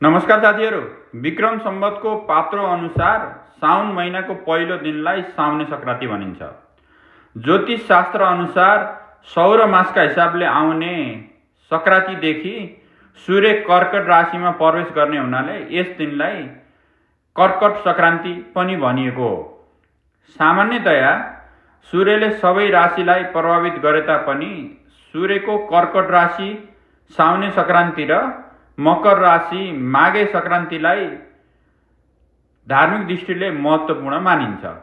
नमस्कार साथीहरू। विक्रम सम्वतको पात्रो अनुसार साउन महिनाको पहिलो दिनलाई साउने संक्रान्ति भनिन्छ। ज्योतिष शास्त्र अनुसार सौर मासका हिसाबले आउने संक्रान्तिदेखि सूर्य कर्कट राशिमा प्रवेश गर्ने हुनाले यस दिनलाई कर्कट संक्रान्ति पनि भनिएको हो। सामान्यतया सूर्यले सबै राशिलाई प्रभावित गरे तापनि सूर्यको कर्कट राशि साउने संक्रान्ति र मकर राशि माघे संक्रान्तिलाई धार्मिक दृष्टिले महत्त्वपूर्ण मानिन्छ।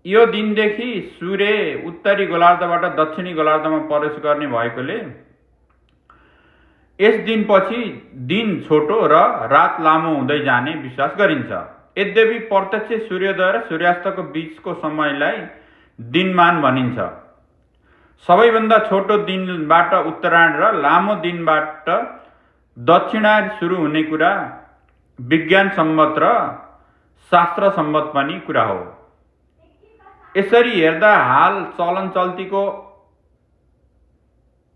यो दिनदेखि सूर्य उत्तरी गोलार्धबाट दक्षिणी गोलार्धमा प्रवेश गर्ने भएकोले यस दिनपछि दिन छोटो र रात लामो हुँदै जाने विश्वास गरिन्छ। यद्यपि प्रत्यक्ष सूर्योदय र सूर्यास्तको बीचको समयलाई दिनमान भनिन्छ। सबैभन्दा छोटो दिनबाट उत्तरायण र लामो दिनबाट दक्षिणायन सुरु हुने कुरा विज्ञान सम्मत र शास्त्र सम्मत पनि कुरा हो। यसरी हेर्दा हाल चलन चल्तीको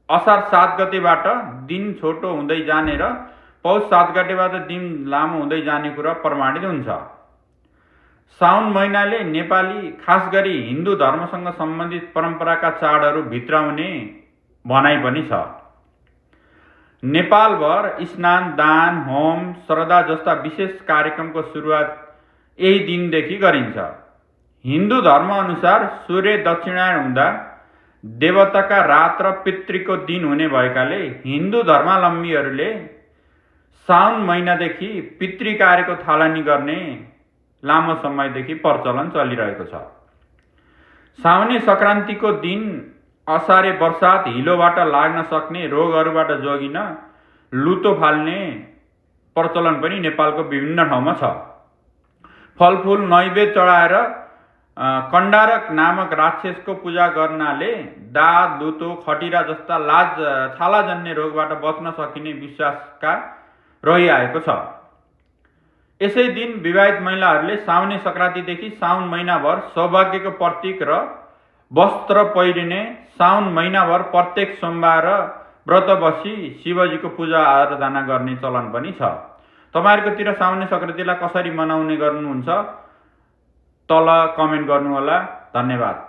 असार 7 गतेबाट दिन छोटो हुँदै जाने र पौष 7 गतेबाट दिन लामो हुँदै जाने कुरा प्रमाणित हुन्छ। साउन महिनाले नेपाली खास गरी हिन्दू धर्मसँग सम्बन्धित परम्पराका चाडहरू भित्राउने भनाइ पनि छ। नेपालभर स्नान, दान, होम, श्रद्धा जस्ता विशेष कार्यक्रमको सुरुवात यही दिनदेखि गरिन्छ। हिन्दू धर्म अनुसार सूर्य दक्षिणायन हुँदा देवताका रात र पितृको दिन हुने भएकाले हिन्दू धर्मावलम्बीहरूले साउन महिनादेखि पितृ कार्यको थालनी गर्ने लामो समयदेखि प्रचलन चलिरहेको छ। साउने संक्रान्तिको दिन असारे वर्षात हिलोबाट लाग्न सक्ने रोगहरूबाट जोगिन लुतो फाल्ने प्रचलन पनि नेपालको विभिन्न ठाउँमा छ। फलफुल नैवेद्य चढाएर कण्डारक नामक राक्षसको पूजा गर्नाले दाद, लुतो, खटिरा जस्ता छालाजन्य रोगबाट बच्न सकिने विश्वासका रहिआएको छ। यसै दिन विवाहित महिलाहरूले साउने संक्रान्तिदेखि साउन महिनाभर सौभाग्यको प्रतीक र वस्त्र पहिरिने, साउन महिनाभर प्रत्येक सोमबार व्रत बसी शिवजीको पूजा आराधना गर्ने चलन पनि छ। तपाईहरुकोतिर साउने संक्रान्तिलाई कसरी मनाउने गर्नुहुन्छ? तल कमेन्ट गर्नुहोला। धन्यवाद।